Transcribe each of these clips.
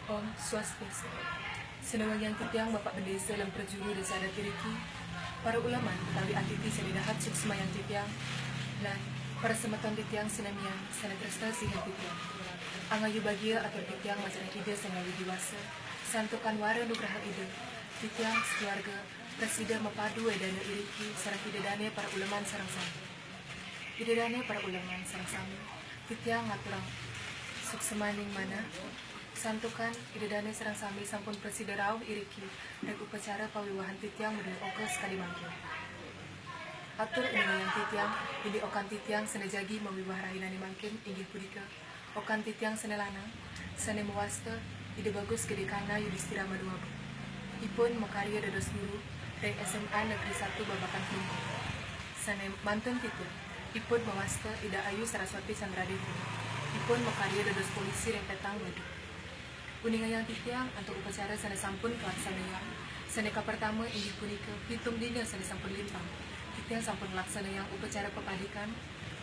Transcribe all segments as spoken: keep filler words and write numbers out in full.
Om Swastiastu. Sane wangiang titiang Bapak Bendesa lan prajuru Desa Adat iriki, para uleman utawi atiti sane dahat suksmayang titiang, lan para semeton titiang sinamian sane tresna sihin titiang. Angayu bagia atur titiang majarah Ida Sang Hyang Widhi Wasa, santukan wara nugraha Ida, titiang sakeluarga prasida mapadu ida dane iriki sareng Ida dane para uleman sareng sami. Ida dane para uleman sareng sami, titiang ngaturang suksmaning manah, santukan Ida dane sareng sami sampun prasida rauh iriki ring upacara pawiwahan titiang madue oka sakadi mangkin. Atur uningayang titiang indik okan titiang sane jagi mawiwah rahinane mangkin inggih punika okan titiang sane lanang, sane mawasta Ida Bagus Gede Kana Yudistira Maduaba. Ipun makarya dados guru ring S M A Negeri Satu Babakan Klungkung. Sane mantun titiang, ipun mawasta Ida Ayu Saraswati Chandra Devi. Ipun makarya dados polisi ring Petang Badung. Uningayang titiang antuk upacara sane sampun kalaksanayang, sane kapertama inggih punika pitung dina sane sampun lintang. Titiang sampun nglaksanayang upacara papadikan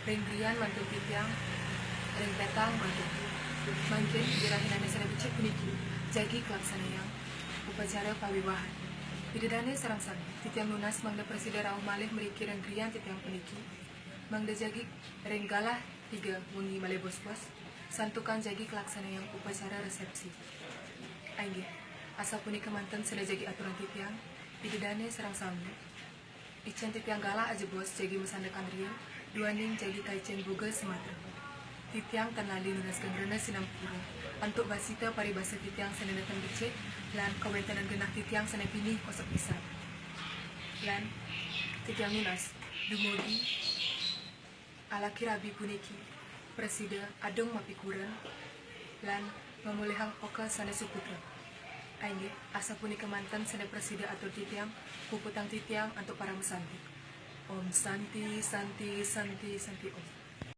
ring griyan mantun titiang ring Petang Badung. Mangkin inggih rahinane sane becik puniki jagi kalaksanayang upacara pawiwahan. Ida dane sareng sami, titiang nunas mangda prasida rauh malih mriki ring griyan titiang puniki, mangda jagi ring galah tiga wengi malih bos-bos, santukan jagi kalaksanayang upacara resepsi. Inggih, asapunika manten sane jagi aturang titiang, Ida dane sareng sami. Icen titiang galah ajebos jagi masandekan riin, duaning jagi kaicen boga sumatra. Titiang tan lali nunas geng rena sinampura antuk basita paribasa titiang sane neten becik, lan kawentenan genah titiang sane pinih kosok pisan. Lan titiang nunas, dumugi alaki rabi puniki prasida adung mapikuren lan mamolihang oka sane suputra. Inggih, asapunika manten sane prasida atur titiang, puputang titiang antuk paramasanti. Om Santi, Santi, Santi, Santi Om.